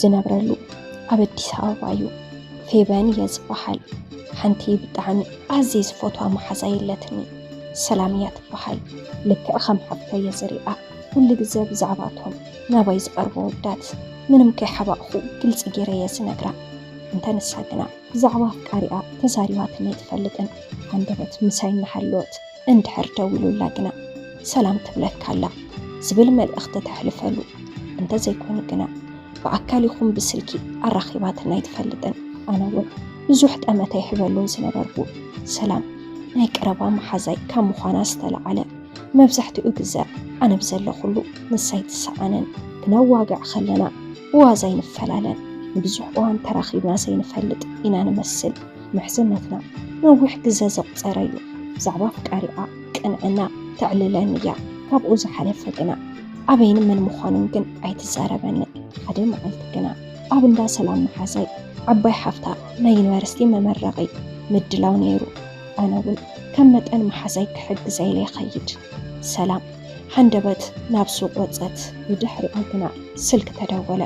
ዝነብረሉ ኣብ ኣዲስ ኣበባ እዩ። ፌበን እየ ዝበሃል። ሓንቲ ብጣዕሚ ኣዝየ ዝፈትዋ መሓዛ የለትኒ። ሰላም እያ ትበሃል። ልክዕ ከም ሓፍተይ እየ ዝሪኣ። ኩሉ ግዘ ብዛዕባቶም ናባይ ዝቐርቡ ኣወዳት ምንም ከይሓባእኹ ግልፂ ገይረ እየ ዝነግራ። እንተ ንሳ ግና ብዛዕባ ኣፍቃሪኣ ተዛሪባትኒ ኣይትፈልጥን። ሃንደበት ምሳይ እናሃለወት እንድሕር ደዊሉላ ግና ሰላም ትብለካ ኣላ ዝብል መልእኽቲ ተሕልፈሉ። እንተዘይኮይኑ ግና ብኣካል ይኹን ብስልኪ ኣራኺባትና ኣይትፈልጥን። ኣነ እውን ብዙሕ ጠመተ ይህበሉ ዝነበርኩ ሰላም ናይ ቀረባ መሓዛይ ካብ ምዃና ዝተለዓለ መብዛሕትኡ ግዘ ኣነ ብዘለኹሉ ንሳ ኣይትሰኣንን። ክነዋግዕ ከለና ብዋዛ ኣይንፈላለን። ንብዙሕ እዋን ተራኺብና ዘይንፈልጥ ኢና ንመስል። ምሕዝነትና ነዊሕ ግዘ ዘቑፀረ እዩ። ብዛዕባ ኣፍቃሪኣ ቅንዕና ተዕልለኒ እያ። ካብኡ ዝሓለፈ ግና ኣበይን መን ምዃኑን ግን ኣይትዛረበንን። ሓደ መዓልቲ ግና ኣብ እንዳ ሰላም መሓዛይ ዓባይ ሓፍታ ናይ ዩኒቨርሲቲ መመረቒ ምድላው ነይሩ። ኣነ እውን ከም መጠን መሓዛይ ክሕግዛ ኢለ ይኸይድ። ሰላም ሃንደበት ናብ ሱቕ ወጸት። ብድሕሪኣ ግና ስልክ ተደወለ።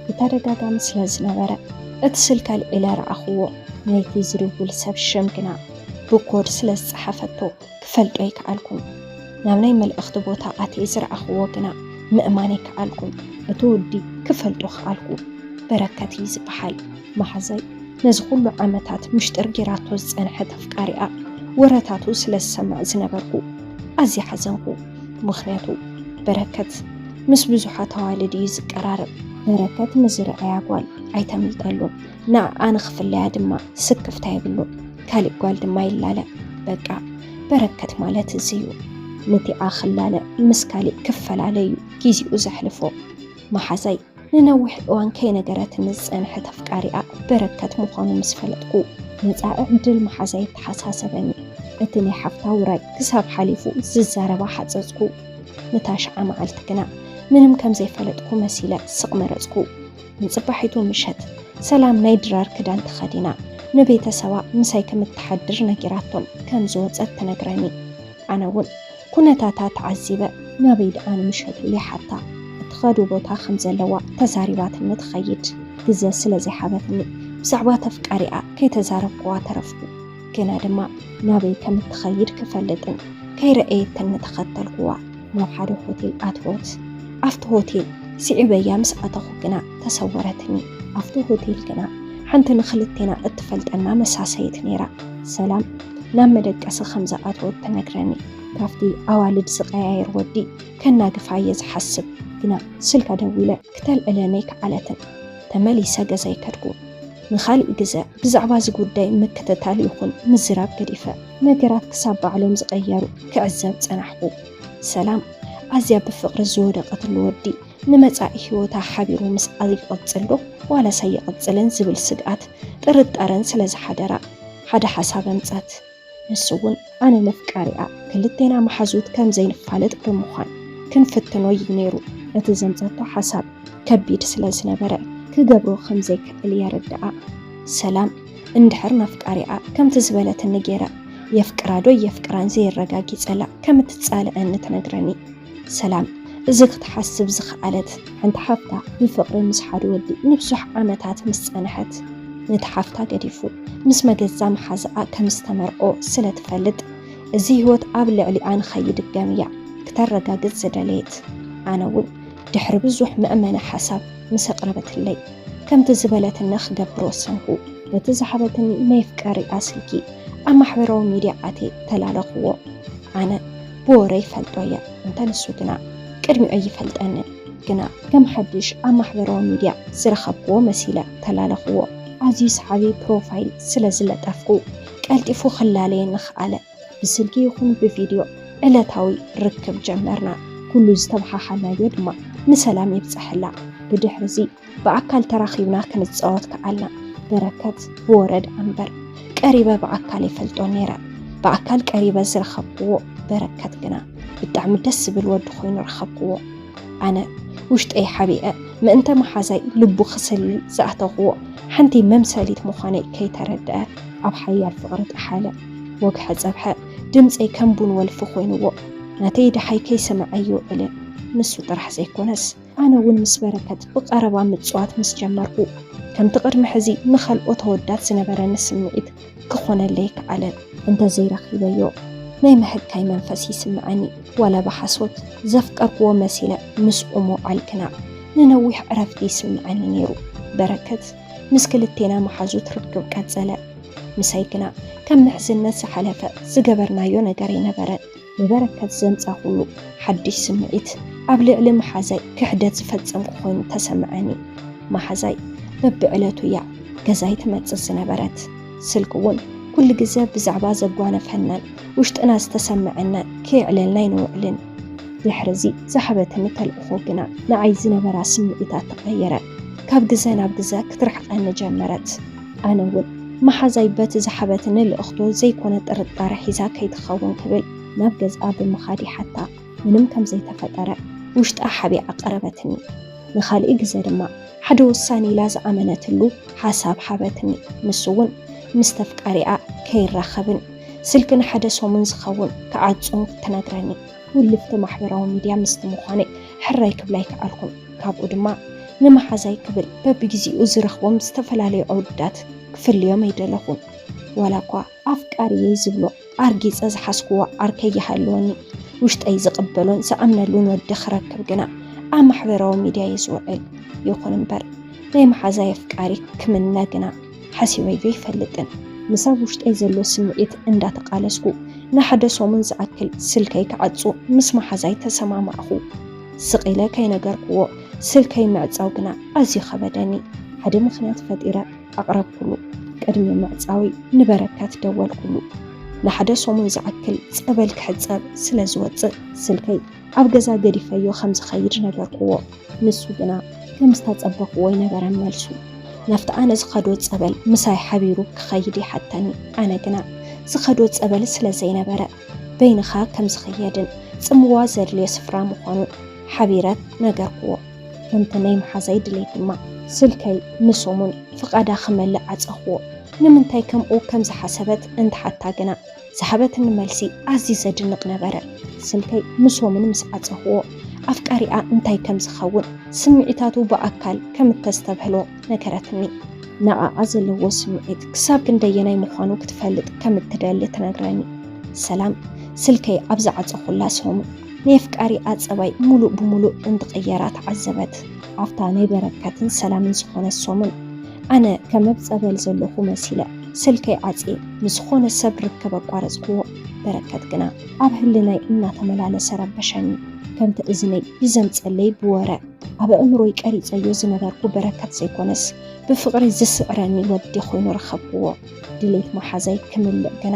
ብተደጋጋሚ ስለ ዝነበረ እቲ ስልክ ኣልዒለ ረኣኽዎ። ናይቲ ዝድውል ሰብ ሽም ግና ብኮድ ስለ ዝጸሓፈቶ ክፈልጦ ኣይከኣልኩን። ናብ ናይ መልእኽቲ ቦታ ኣትየ ዝረኣኽዎ ግና ምእማን ኣይከኣልኩን። እቲ ወዲ ክፈልጦ ከኣልኩ። በረከት እዩ ዝበሃል። መሓዛይ ነዚ ኩሉ ዓመታት ምሽጥር ጌራቶ ዝጸንሐት ኣፍቃሪኣ ወረታቱ ስለ ዝሰምዕ ዝነበርኩ ኣዝየ ሓዘንኩ። ምኽንያቱ በረከት ምስ ብዙሓት ኣዋልድ እዩ ዝቀራረብ። በረከት ንዝረኣያ ጓል ኣይተምልጠሉን። ንዓኣ ንኽፍለያ ድማ ስክፍታ የብሉን። ካሊእ ጓል ድማ ይላለ። በቃ በረከት ማለት እዚ እዩ። ነቲኣ ክላለ ምስ ካሊእ ክፈላለ እዩ ጊዜኡ ዘሕልፎ። መሓዛይ ንነዊሕ እዋን ከይነገረትኒ ዝጸንሐት ኣፍቃሪኣ በረከት ምዃኑ ምስ ፈለጥኩ፣ መጻኢ ዕድል መሓዛይ ኣተሓሳሰበኒ። እቲ ናይ ሓፍታ ውራይ ክሳብ ሓሊፉ ዝዛረባ ሓጸጽኩ። ነታ ሽዓ መዓልቲ ግና ምንም ከም ዘይፈለጥኩ መሲለ ስቕ መረጽኩ። ንጽባሒቱ ምሸት ሰላም ናይ ድራር ክዳን ተኸዲና ንቤተሰባ ምሳይ ከም እትሓድር ነጊራቶም ከም ዝወጸት ትነግረኒ። ኣነ እውን ኩነታታ ተዓዚበ ናበይ ደኣ ንምሸት ኢለ ይሓታ። እትኸዶ ቦታ ከም ዘለዋ ተዛሪባትኒ ትኸይድ። ግዘ ስለ ዘይሃበትኒ ብዛዕባ ተፍቃሪኣ ከይተዛረብክዋ ተረፍኩ። ግና ድማ ናበይ ከም እትኸይድ ክፈልጥን ከይረኣየትኒ ተኸተልክዋ። ናብ ሓደ ሆቴል ኣትወት። ኣብቲ ሆቴል ስዒበያ ምስ ኣተኹ ግና ተሰወረትኒ። ኣብቲ ሆቴል ግና ሓንቲ ንኽልቴና እትፈልጠና መሳሰይት ነይራ። ሰላም ናብ መደቀሲ ከም ዝኣተወት ትነግረኒ። ካብቲ ኣዋልድ ዝቀያየር ወዲ ከናግፋ እየ ዝሓስብ። ግና ስልካ ደዊለ ክተልዕለኒ ኣይከኣለትን። ተመሊሰ ገዛይ ከድኩ። ንኻልእ ግዘ ብዛዕባ እዚ ጉዳይ ምክትታል ይኹን ምዝራብ ገዲፈ፣ ነገራት ክሳብ ባዕሎም ዝቐየሩ ክዕዘብ ጸናሕኩ። ሰላም ኣዝያ ብፍቕሪ ዝወደቐትሉ ወዲ ንመጻኢ ህይወታ ሓቢሩ ምስኣ ይቕጽል ዶ ዋላስ ኣይቕጽልን ዝብል ስግኣት ጥርጣረን ስለ ዝሓደራ ሓደ ሓሳብ ኣምጸት። ንሱ እውን ኣነ ነፍቃሪኣ ክልቴና መሓዙት ከም ዘይንፋለጥ ብምዃን ክንፍትኖ እዩ ነይሩ። እቲ ዘምጸቶ ሓሳብ ከቢድ ስለ ዝነበረ ክገብሮ ከም ዘይክእል የረድኣ። ሰላም እንድሕር ናፍቃሪኣ ከምቲ ዝበለትኒ ገይረ የፍቅራ ዶ የፍቅራን ዘየረጋጊጸላ ከም እትጻልኣኒ ትነግረኒ። ሰላም እዚ ክትሓስብ ዝኸኣለት ሓንቲ ሓፍታ ብፍቕሪ ምስ ሓደ ወዲ ንብዙሕ ዓመታት ምስ ጸንሐት ነቲ ሓፍታ ገዲፉ ምስ መገዛ መሓዝኣ ከም ዝተመርዖ ስለ ትፈልጥ እዚ ህይወት ኣብ ልዕሊኣ ንኸይድገም እያ ክተረጋግጽ ዝደለየት። ኣነ እውን ድሕሪ ብዙሕ መእመኒ ሓሳብ ምስ ኣቕረበትለይ ከምቲ ዝበለትኒ ክገብር ወሰንኩ። በቲ ዝሃበትኒ ናይ ኣፍቃሪኣ ስልኪ ኣብ ማሕበራዊ ሚድያ ኣትየ ተላለኽዎ። ኣነ ብወረ ይፈልጦ እየ እንተ ንሱ ግና ቅድሚዑ ኣይፈልጠንን። ግና ከም ሓድሽ ኣብ ማሕበራዊ ሚድያ ዝረኸብክዎ መሲለ ተላለኽዎ። ኣዝዩ ሰሓቢ ፕሮፋይል ስለ ዝለጠፍኩ ቀልጢፉ ክላለየኒ ከኣለ። ብስልኪ ይኹን ብቪድዮ ዕለታዊ ርክብ ጀመርና። ኩሉ ዝተበሓሓልናዮ ድማ ንሰላም የብፀሐላ። ብድሕሪ እዚ ብኣካል ተራኺብና ክንፃወት ከኣልና። በረከት ብወረድ ኣንበር ቀሪበ ብኣካል ይፈልጦ ነይረ። ብኣካል ቀሪበ ዝረኸብክዎ በረከት ግና ብጣዕሚ ደስ ዝብል ወዲ ኮይኑ ረኸብክዎ። ኣነ ውሽጠይ ሓቢአ ምእንተ መሓዛይ ልቡ ክስልል ዝኣተኽዎ ሓንቲ መምሰሊት ምዃነይ ከይተረድአ ኣብ ሓያል ፍቕሪ ጠሓለ። ወግሐ ጸብሐ ድምፀይ ከም ቡን ወልፊ ኮይንዎ ናተይ ደሃይ ከይሰምዐ ይውዕልን። ንሱ ጥራሕ ዘይኮነስ ኣነ እውን ምስ በረከት ብቐረባ ምጽዋት ምስ ጀመርኩ፣ ከምቲ ቅድሚ ሕዚ ንኻልኦት ኣወዳት ዝነበረኒ ስምዒት ክኾነለይ ከኣለን። እንተዘይረኺበዮ፣ ናይ ምሕካይ መንፈስ ይስምዐኒ። ዋላ ብሓሶት ዘፍቀርክዎ መሲለ ምስኡ ምውዓል ግና ንነዊሕ ዕረፍቲ ይስምዐኒ ነይሩ። በረከት ምስ ክልቴና መሓዙት ርክብ ቀጸለ። ምሳይ ግና ከም ምሕዝነት ዝሓለፈ ዝገበርናዮ ነገር ኣይነበረን። ንበረከት ዘምጻኹሉ ሓድሽ ስምዒት ኣብ ልዕሊ መሓዛይ ክሕደት ዝፈጸምኩ ኮይኑ ተሰምዐኒ። መሓዛይ በብዕለቱ እያ ገዛይ ትመጽእ ዝነበረት። ስልኪ እውን ኩሉ ግዘ ብዛዕባ ዘጓነፈናን ውሽጥና ዝተሰምዐናን ከየዕለልና ኣይንውዕልን። ድሕሪ እዚ ዝሃበትኒ ተልእኾ ግና ንዓይ ዝነበራ ስምዒታት ተቐየረ። ካብ ግዘ ናብ ግዘ ክትርሕቐኒ ጀመረት። ኣነ እውን መሓዛይ በቲ ዝሃበትኒ ልእኽቶ ዘይኮነ ጥርጣረ ሒዛ ከይትኸውን ክብል ናብ ገዝኣ ብምኻድ ይሓታ። ምንም ከም ዘይተፈጠረ ውሽጣ ሓቢኣ ቀረበትኒ። ንኻልእ ግዘ ድማ ሓደ ውሳኔ ኢላ ዝኣመነትሉ ሓሳብ ሃበትኒ። ንሱ እውን ምስ ተፍቃሪኣ ከይራኸብን ስልኪ ንሓደ ሰሙን ዝኸውን ክዓጹን ትነግረኒ። ውልፍቲ ማሕበራዊ ሚድያ ምስቲ ምዃነይ ሕራይ ክብላ ኣይከኣልኩን። ካብኡ ድማ ንመሓዛይ ክብል በብግዜኡ ዝረኽቦም ዝተፈላለዩ ኣወዳት ክፍልዮም ኣይደለኹን። ዋላ እኳ ኣፍቃሪየይ ዝብሎ ኣርጊጸ ዝሓዝክዎ ዓርከይ ይሃልወኒ፣ ውሽጠይ ዝቕበሎን ዝኣምነሉን ወዲ ክረክብ ግና ኣብ ማሕበራዊ ሚድያ እየ ዝውዕል። ይኹን እምበር ናይ መሓዛይ ኣፍቃሪ ክምነ ግና ሓሲበዮ ኣይፈልጥን። ምስ ኣብ ውሽጠይ ዘሎ ስምዒት እንዳተቓለስኩ ንሓደ ሰሙን ዝኣክል ስልከይ ክዓጹ ምስ መሓዛይ ተሰማማዕኹ። ስቕ ኢለ ከይነገርክዎ ስልከይ ምዕጻው ግና ኣዝዩ ከበደኒ። ሓደ ምኽንያት ፈጢረ ኣቕረብኩሉ። ቅድሚ ምዕጻወይ ንበረከት ደወልኩሉ። ንሓደ ሰሙን ዝኣክል ጸበል ክሕጸብ ስለ ዝወጽእ ስልከይ ኣብ ገዛ ገዲፈዮ ከም ዝኸይድ ነገርክዎ። ንሱ ግና ከም ዝተጸበኽዎ ኣይነበረን መልሱ። ናብቲ ኣነ ዝኸዶ ጸበል ምሳይ ሓቢሩ ክኸይድ ይሓተኒ። ኣነ ግና ዝኸዶ ጸበል ስለ ዘይነበረ በይንኻ ከም ዝኽየድን ጽምዋ ዘድልዮ ስፍራ ምዃኑን ሓቢረ ነገርክዎ። ከምቲ ናይ መሓዛይ ድሌት ድማ ስልከይ ንሰሙን ፍቓዳ ክመልእ ዓጸኽዎ። ንምንታይ ከምኡ ከም ዝሓሰበት እንትሓታ ግና ዝሃበትኒ መልሲ ኣዝዩ ዘድንቕ ነበረ። ስልከይ ንሰሙን ምስ ዓጸኽዎ ኣፍቃሪኣ እንታይ ከም ዝኸውን ስምዒታቱ ብኣካል ከም እተስተብህሎ ነገረትኒ። ንዓኣ ዘለዎ ስምዒት ክሳብ ክንደየናይ ምዃኑ ክትፈልጥ ከም እትደሊ ትነግረኒ። ሰላም ስልከይ ኣብ ዝዓጸኹላ ሰሙን ናይ ኣፍቃሪኣ ጸባይ ሙሉእ ብሙሉእ እንትቕየራ ተዓዘበት። ኣብታ ናይ በረከትን ሰላምን ዝኾነት ሰሙን ኣነ ከም ኣብ ጸበል ዘለኹ መሲለ ስልከይ ዓጽየ ምስ ዝኾነ ሰብ ርክብ ኣቋረጽክዎ። በረከት ግና ኣብ ህልናይ እናተመላለሰ ረበሸኒ። ከምቲ እዝነይ ብዘምጸለይ ብወረ ኣብ ኣእምሮይ ቀሪጸዮ ዝነበርኩ በረከት ዘይኮነስ ብፍቕሪ ዝስዕረኒ ወዲ ኮይኑ ረኸብክዎ። ድሌት መሓዛይ ክምልእ ግና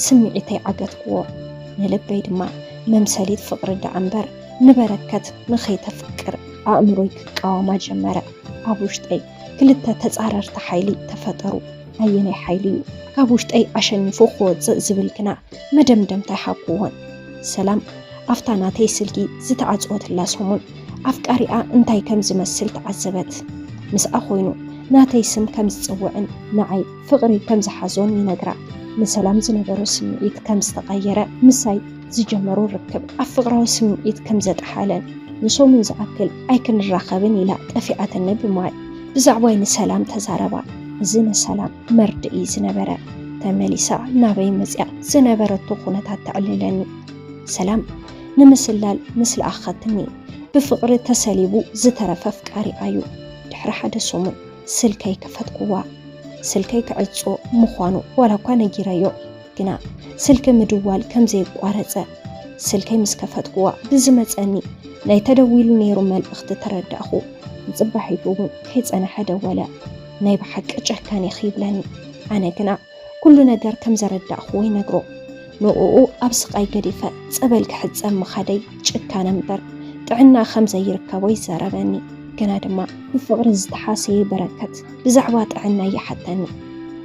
ስምዒተይ ዓገትክዎ። ንልበይ ድማ መምሰሊት ፍቕሪ ደኣ እምበር ንበረከት ንኸይተፍቅር ኣእምሮይ ክቃወማ ጀመረ። ኣብ ውሽጠይ ክልተ ተጻረርቲ ሓይሊ ተፈጠሩ። ኣየናይ ሓይሊ እዩ ካብ ውሽጠይ ኣሸኒፉ ክወጽእ ዝብል ግና መደምደምታ ኣይሃብክዎን። ሰላም ኣብታ ናተይ ስልኪ ዝተዓጽወትላ ሰሙን ኣፍቃሪኣ እንታይ ከም ዝመስል ተዓዘበት። ምስኣ ኮይኑ ናተይ ስም ከም ዝጽውዕን ንዓይ ፍቕሪ ከም ዝሓዞን ይነግራ። ንሰላም ዝነበሮ ስምዒት ከም ዝተቐየረ ምሳይ ዝጀመሮ ርክብ ኣብ ፍቕራዊ ስምዒት ከም ዘጠሓለን ንሰሙን ዝኣክል ኣይክንራኸብን ኢላ ጠፊኣትኒ ብምባል ብዛዕባይ ንሰላም ተዛረባ። እዚ ንሰላም መርድእ እዩ ዝነበረ። ተመሊሳ ናበይ መጽያ ዝነበረቶ ኩነታት ተዕልለኒ። ሰላም ንምስላል ምስ ለኣኸትኒ ብፍቕሪ ተሰሊቡ ዝተረፈ ኣፍቃሪኣ እዩ። ድሕሪ ሓደ ሰሙን ስልከይ ከፈትክዋ። ስልከይ ክዕጾ ምዃኑ ዋላ እኳ ነጊረዮ፣ ግና ስልኪ ምድዋል ከም ዘየቋረጸ። ስልከይ ምስ ከፈትክዋ ብዝመጸኒ ናይ ተደዊሉ ነይሩ መልእኽቲ ተረዳእኹ። ንጽባሒቱ እውን ከይጸንሐ ደወለ። ናይ ብሓቂ ጨካን ኢኺ ይብለኒ። ኣነ ግና ኩሉ ነገር ከም ዘረዳእኽዎ ይነግሮ። ንዕኡ ኣብ ስቓይ ገዲፈ ጸበል ክሕጸብ ምኻደይ ጭካነ እምበር ጥዕና ከም ዘይርከቦ ይዛረበኒ። ግና ድማ ብፍቕሪ ዝተሓሰየ በረከት ብዛዕባ ጥዕና ይሓተኒ።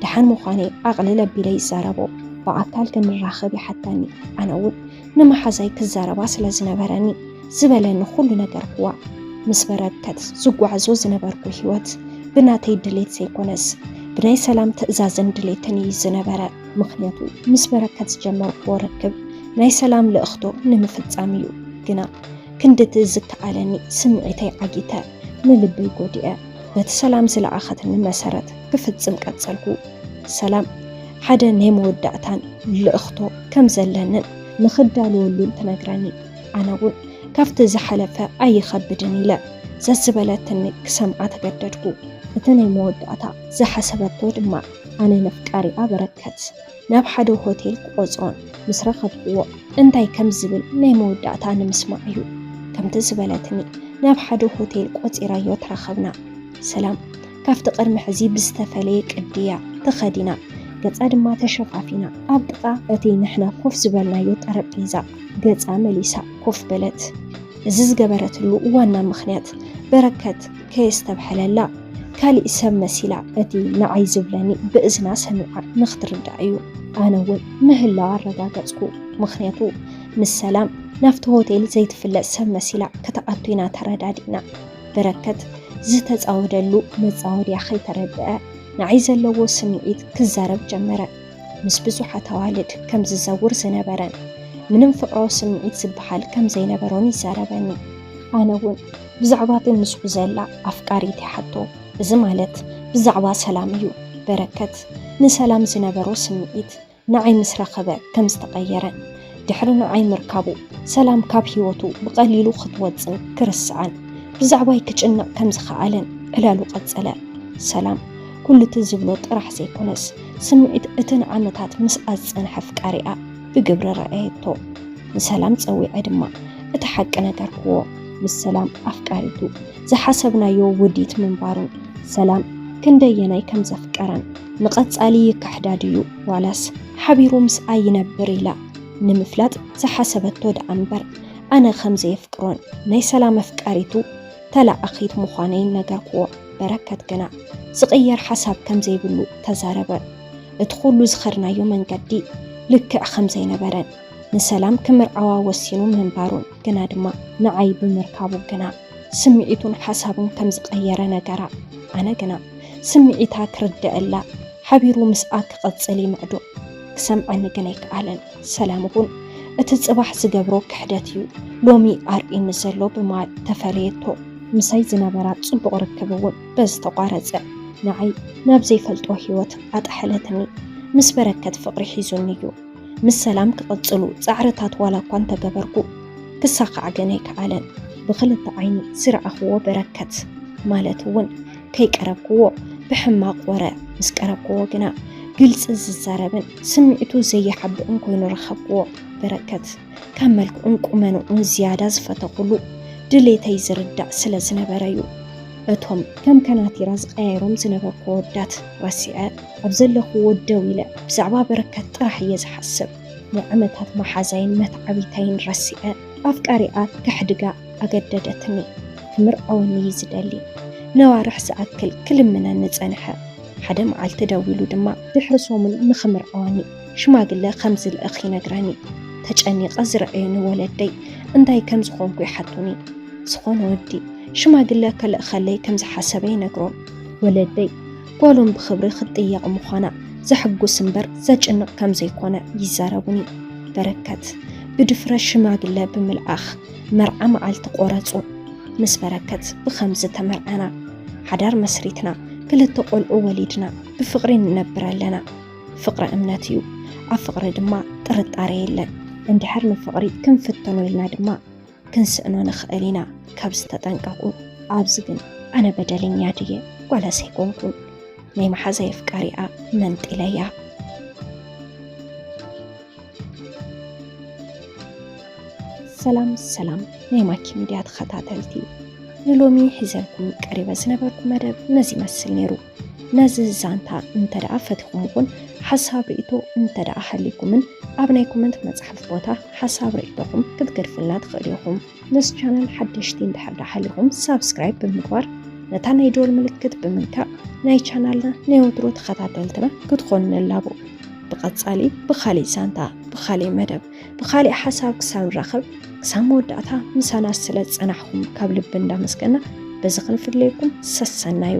ደሓን ምዃነይ ኣቕልል ኣቢለ ይዛረቦ። ብኣካል ክንራኸብ ይሓተኒ። ኣነ እውን ንመሓዛይ ክዛረባ ስለ ዝነበረኒ ዝበለኒ ኩሉ ነገርክዋ። ምስ በረከት ዝጓዓዞ ዝነበርኩ ህይወት ብናተይ ድሌት ዘይኮነስ ብናይ ሰላም ትእዛዝን ድሌትን እዩ ዝነበረ። ምኽንያቱ ምስ በረከት ዝጀመርክዎ ርክብ ናይ ሰላም ልእኽቶ ንምፍጻም እዩ። ግና ክንድቲ ዝከኣለኒ ስምዒተይ ዓጊተ ንልበይ ጎዲኤ በቲ ሰላም ዝለኣኸትኒ መሰረት ክፍጽም ቀጸልኩ። ሰላም ሓደ ናይ መወዳእታን ልእኽቶ ከም ዘለንን ንኽዳለወሉን ትነግረኒ። ኣነ እውን ካብቲ ዝሓለፈ ኣይኸብድን ኢለ ዘዝበለትኒ ክሰምዓ ተገደድኩ። እቲ ናይ መወዳእታ ዝሓሰበቶ ድማ ኣነ ነፍቃሪኣ በረከት ናብ ሓደ ሆቴል ክቆጽሮን ምስ ረኸብክዎ እንታይ ከም ዝብል ናይ መወዳእታ ንምስማዕ እዩ። ከምቲ ዝበለትኒ ናብ ሓደ ሆቴል ቆጺራዮ ተራኸብና። ሰላም ካብቲ ቅድሚ ሕዚ ብዝተፈለየ ቅዲ እያ ተኸዲና፣ ገጻ ድማ ተሸፋፊና። ኣብ ጥቓ እቲ ንሕና ኮፍ ዝበልናዮ ጠረጴዛ ገጻ መሊሳ ኮፍ በለት። እዚ ዝገበረትሉ ዋና ምኽንያት በረከት ከየስተብሐለላ ካሊእ ሰብ መሲላ እቲ ንዓይ ዝብለኒ ብእዝና ሰሚዓ ንኽትርዳእ እዩ። ኣነ እውን ምህላው ኣረጋገጽኩ። ምኽንያቱ ምስ ሰላም ናብቲ ሆቴል ዘይትፍለጥ ሰብ መሲላ ክትኣቱ ኢና ተረዳዲእና። በረከት ዝተጻወደሉ መጻወድያ ከይተረድአ ንዓይ ዘለዎ ስምዒት ክዛረብ ጀመረ። ምስ ብዙሓት ኣዋልድ ከም ዝዘውር ዝነበረን ምንም ፍቕራዊ ስምዒት ዝበሃል ከም ዘይነበሮን ይዛረበኒ። ኣነ እውን ብዛዕባ እቲ ምስኡ ዘላ ኣፍቃሪት ይሓቶ። እዚ ማለት ብዛዕባ ሰላም እዩ። በረከት ንሰላም ዝነበሮ ስምዒት ንዓይ ምስ ረኸበ ከም ዝተቐየረን ድሕሪ ንዓይ ምርካቡ ሰላም ካብ ህይወቱ ብቐሊሉ ክትወጽን ክርስዓን ብዛዕባይ ክጭነቕ ከም ዝኸኣለን ዕላሉ ቀጸለ። ሰላም ኩሉ እቲ ዝብሎ ጥራሕ ዘይኮነስ ስምዒት እቲ ንዓመታት ምስኣ ዝጸንሐ ኣፍቃሪኣ ብግብሪ ረኣየቶ። ንሰላም ጸዊዐ ድማ እቲ ሓቂ ነገርክዎ። ምስ ሰላም ኣፍቃሪቱ ዝሓሰብናዮ ውዲት ምንባሩን ሰላም ክንደየናይ ከም ዘፍቀራን ንቐጻሊ ይክሕዳ ድዩ ዋላስ ሓቢሩ ምስኣ ይነብር ኢላ ንምፍላጥ ዝሓሰበቶ ደኣ እምበር ኣነ ከም ዘየፍቅሮን ናይ ሰላም ኣፍቃሪቱ ተላኣኺት ምዃነይን ነገርክዎ። በረከት ግና ዝቕየር ሓሳብ ከም ዘይብሉ ተዛረበ። እቲ ኩሉ ዝኸድናዮ መንገዲ ልክዕ ከም ዘይነበረን ንሰላም ክምርዓዋ ወሲኑ ምንባሩን ግና ድማ ንዓይ ብምርካቡ ግና ስምዒቱን ሓሳቡን ከም ዝቐየረ ነገራ። ኣነ ግና ስምዒታ ክርደኣላ ሓቢሩ ምስኣ ክቐጽል ይምዕዶ። ክሰምዓኒ ግን ኣይከኣለን። ሰላም እውን እቲ ጽባሕ ዝገብሮ ክሕደት እዩ ሎሚ ኣርእዩኒ ዘሎ ብምባል ተፈለየቶ። ምሳይ ዝነበራ ጽቡቕ ርክብ እውን በዚ ተቋረጸ። ንዓይ ናብ ዘይፈልጦ ህይወት ኣጥሐለትኒ። ምስ በረከት ፍቕሪ ሒዙኒ እዩ። ምስ ሰላም ክቕጽሉ ጻዕርታት ዋላ እኳ እንተገበርኩ ክሳኻዕ ግን ኣይከኣለን። ብኽልተ ዓይኒ ዝረኣኽዎ በረከት ማለት እውን ከይቀረብክዎ ብሕማቕ ወረ ምስ ቀረብክዎ ግና ግልጺ ዝዛረብን ስምዒቱ ዘየሓብእን ኮይኑ ረኸብክዎ። በረከት ካብ መልክዑን ቁመንኡን ዝያዳ ዝፈተኹሉ ድሌተይ ዝርዳእ ስለ ዝነበረ እዩ። እቶም ከም ከናቲራ ዝቀያይሮም ዝነበርኩ ወዳት ረሲዐ ኣብ ዘለኹዎ ደው ኢለ ብዛዕባ በረከት ጥራሕ እየ ዝሓስብ። ናይ ዓመታት መሓዛይን መትዓቢታይን ረሲዐ ኣፍቃሪኣ ከሕድጋ ኣገደደትኒ። ክምርዓወኒ እዩ ዝደሊ። ነዋርሕ ዝኣክል ክልምነኒ ጸንሐ። ሓደ መዓልቲ ደዊሉ ድማ ድሕሪ ሰሙን ንኽምርዓወኒ ሽማግለ ከም ዝልእኽ ይነግረኒ። ተጨኒቐ ዝረኣዩኒ ወለደይ እንታይ ከም ዝኾንኩ ይሓቱኒ። ዝኾነ ወዲ ሽማግለ ከልእኸለይ ከም ዝሓሰበ ይነግሮም። ወለደይ ጓሎም ብኽብሪ ክትጥየቕ ምዃና ዘሕጉስ እምበር ዘጭንቕ ከም ዘይኮነ ይዛረቡኒ። በረከት ብድፍረት ሽማግለ ብምልኣኽ መርዓ መዓልቲ ቆረጹ። ምስ በረከት ብኸምዚ ተመርዓና። ሓዳር መስሪትና፣ ክልተ ቆልዑ ወሊድና፣ ብፍቕሪ ንነብር ኣለና። ፍቕሪ እምነት እዩ። ኣብ ፍቕሪ ድማ ጥርጣረ የለን። እንድሕር ንፍቕሪ ክንፍተኖ ኢልና ድማ ክንስእኖ ንኽእል ኢና። ካብዚ ተጠንቀቑ። ኣብዚ ግን ኣነ በደለኛ ድየ? ጓላስ ኣይኮንኩን። ናይ መሓዛይ ኣፍቃሪኣ መንጢለያ። ሰላም ሰላም ናይ ማኪ ሚድያ ተኸታተልቲ፣ ንሎሚ ሒዘልኩም ቀሪበ ዝነበርኩ መደብ ነዚ ይመስል ነይሩ። ነዚ ዛንታ እንተ ደኣ ፈቲኹም ይኹን ሓሳብ ርእይቶ እንተ ደኣ ሃልይኩምን ኣብ ናይ ኮመንት መጽሓፍ ቦታ ሓሳብ ርእይቶኹም ክትገድፉልና ትኽእሉ ኢኹም። ነዚ ቻናል ሓደሽቲ እንድሕር ደኣ ሃሊኹም ሳብስክራይብ ብምግባር ነታ ናይ ደወል ምልክት ብምንካእ ናይ ቻናልና ናይ ወትሩ ተኸታተልትና ክትኾኑ ንላቦ። ብቐጻሊ ብኻሊእ ዛንታ፣ ብኻሊእ መደብ፣ ብኻሊእ ሓሳብ ክሳብ ንራኸብ ክሳብ መወዳእታ ምሳና ስለ ዝጸናሕኩም ካብ ልቢ እንዳመስገና በዚ ክንፍለየኩም ሰሰናዩ።